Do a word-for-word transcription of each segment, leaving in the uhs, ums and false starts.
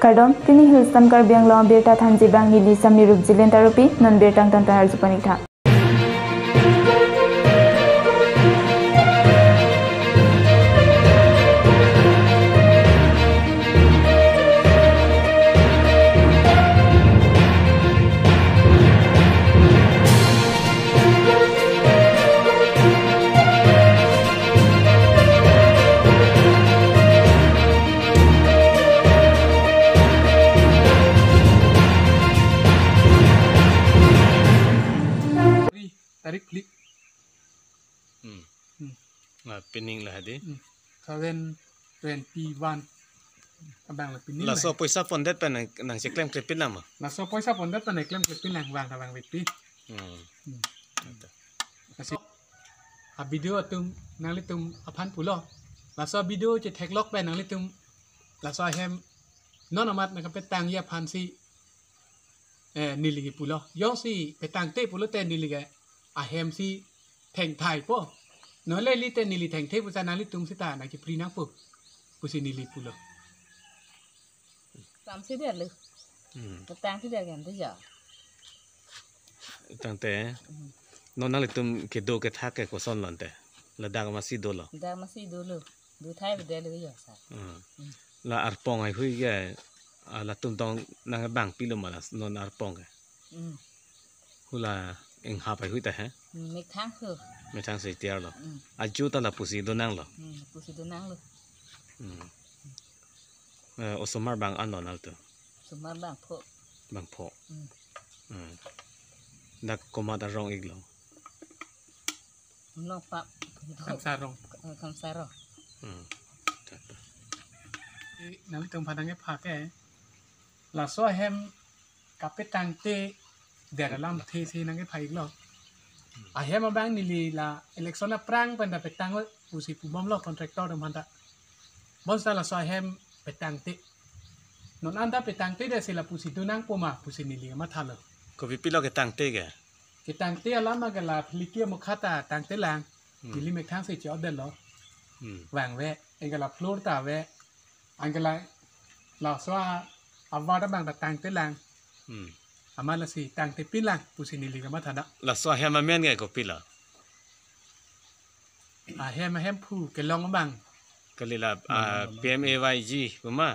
Kardom, pini Hillston Karbi Anglong abirta thanji abang neli Sami Rupjilin Tarupi, non birta angtan arjuponik tha. Tarik phli. Hmm. Hmm. Ah, pining la hadi. Hmm. Seven twenty-one. Abang la pining. Laso la. Poisa pondet pen nang, nangcheklemkle pin lang ma? Laso poisa pondet pen nangklemkle pin lang, vang ta vangvek pin. Hmm. Hmm. Ata. Lasi a-video atum nanglitum aphan pulo. Laso a-video chetheklok pen nanglitum laso ahem non amat nangkapetangji aphansi, eh, neli ke pulo. Jongsi petangte pulote neli ke ahem si thengthaipo. Non le lite neli thengthai pusi nanglitum sita nangkepri nangpo pusi neli pulo. Samsi der lo. Hmm. Petangte der kan tu ya. Tangte. Hmm. Non nanglitum kedo kethak ke koson lo ante? Ladak masi dolo? Dak masi dolo. Dothai bede lo ya sa. Hmm. Hmm. La arpong haihui ke, ah, latum tong nang bang pilo ma la non arpong ke? Hmm. Hula inghap haihui ta he? Hmm, methang ho. Methang se tiar lo. Hmm. Ajo ta lapusi donang lo. Hmm, pusi donang lo. Hmm. Eh, osomar bang-an lo nangtum? Osomar bangpho. Bangpho. Hmm. Hmm. Dak komat arong-ik lo? Nokpa. Kamsarong. Eh, Kamsarong. Hmm. Nangtum padang ke phake. Laso ahem kapetangte der alamthe si nangkepha-ik lo. Ahem abang neli la election aphrang pen ta petang pusi pubom lo contractor atum aphan ta. Bonsita laso ahem petangte. Non anta petangte det si lapusi donangpo ma pusi neli mathalo. Kopi pilo ketangte ke? Ketangte alam ke la philiki mukha ta tangte lang. Hmm. Neli methang si chodetlo. Hmm. Vangve, anke la floor ta ave. Anke la laso a-wall abang ta tangte lang. Hmm. Amat lasi tangte pin lang pusi neli kamathana. Laso ahem amen ke kopilo? Ahem, ahem phu kelong abang. Kali la, ah, P M A Y G pu ma?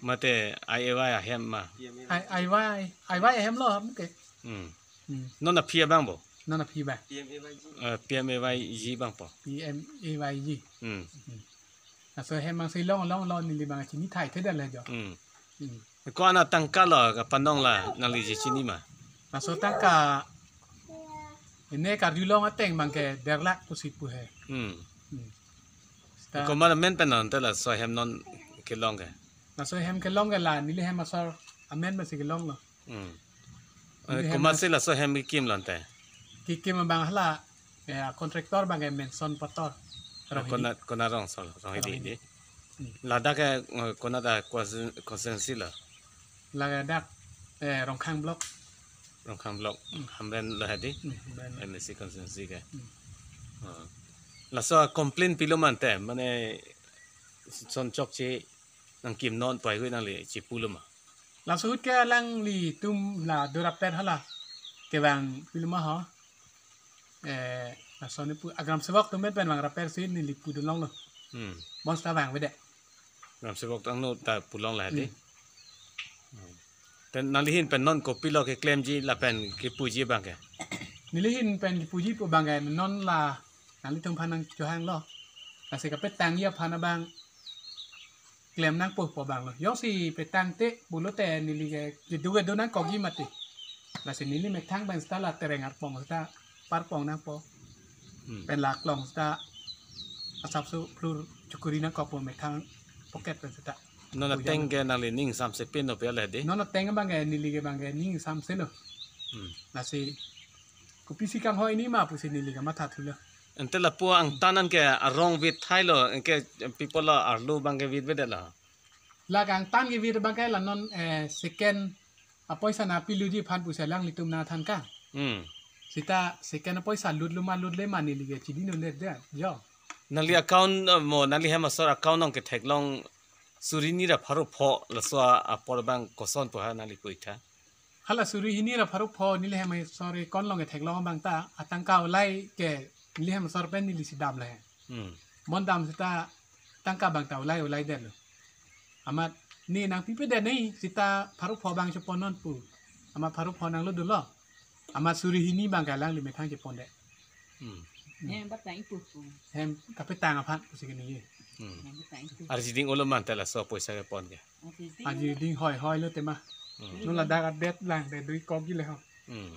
Mate I A Y ahem ma? I, I Y, I Y ahem lo ham ke. Hmm. Hmm. Non aphi abang bo? Non aphi abang. Eh, P M A Y G bangpo. P M A Y G. Hmm. Hmm. Laso ahem abang si long long long neli abang chini thai thedetlo jo. Hmm. Hmm. Ko-an atangka lo kapanong la nangli je chini ma? Laso atangka ene karjulong ateng abang ke der lakh pusi pu he. Hmm. Hmm. Sita komat amen pen non te laso ahem non kelong ke? Laso ahem kelong ke la neli hem asor amen pensi kelong lo. Hmm. Eh, neli hem komatsi laso ahem kekim lo ante? Kekim abang hala, eh, contractor abang ke Menson Pator. Eh, Ronghidi. Konat, konat rong sol, Ronghidi, Ronghidi. Hmm. Ladak ke, eh, konat a constituen-, constituency lo? Ladak, eh, Rongkhang block. Rongkhang block. Hmm. Hamren lo hadi? Hmm, Hamren. M A C constituency ke. Hmm. Oh. Laso complain pilo ma ante, mane son chokche nangkim non pu haihui nangli chipulo ma? Laso ahut ke alanglitum la do rapet hala kevang pilo ma ho. Eh, laso ne pu agram sevok atum pen vang rapet si neli pudun longlo. Hmm. Bonsita vangvedet. Gram sevok tangno ta pu long la hadi. Hmm. Hmm. Te nangli ahin pen non kopilo keklemji lapen kepuji abang ke? Neli ahin pen kepuji pu abang ke non la nanglitum aphan nangchohang lo. Lasi kapetangji aphan abang klem nangpo pu abang lo. Jongsi petangte pulote neli ke kedo kedo nangkokji mati. Lasi neli methang pen sita la tereng arpong sita parpong nangpo. Hmm. Pen la klong sita asapso floor chokori nangkokpo methang pocket pen sita. Non ateng ke nangli ning samse pin lo pe le hadi? Non ateng abang ke neli ke abang ke ning samse lo. Hmm. Lasi kopisi kanghoi ni ma pusi neli kamatha thulo. Ante lapu angtan an ke arong vit thailo, anke people lo arlo abang ke vitvedetlo? La angtan ke vit abang ke la non, eh, second apoisa nangpiluji aphan pusi alanglitum nangthan ka. Hmm. Sita second apoisa lutlo ma lutle ma neli ke chini nondet jo. Nangli account, eh, mo nangli hem asor account nong ketheklong suri hini ra pharo pho laso a-, apor abang koson pu ha nangli pu-ik tha? Hala suri hini ra pharo pho neli hem asor e kon long e theklong abang ta, atangka ulai ke neli hem asor pen neli si dam le. Hmm. Bon dam seta tangka abang ta ulai ulai det lo. Amat ne nangpipe det ne seta pharo pho abang chepon non pu. Amat pharo pho nanglo dolo. Amat suri hini abang ke alangli methang chepon det. Hmm. Hem batang ipu pu. Hem kapetang aphan pusi ke ne. Hmm. Hem batang ipu. Arjiding olo man ta laso poisa kepon ke. Arjiding. Arjiding hoi hoi lo tema. Hmm. Non ladak adet lang de dui kok gi le ho. Hmm.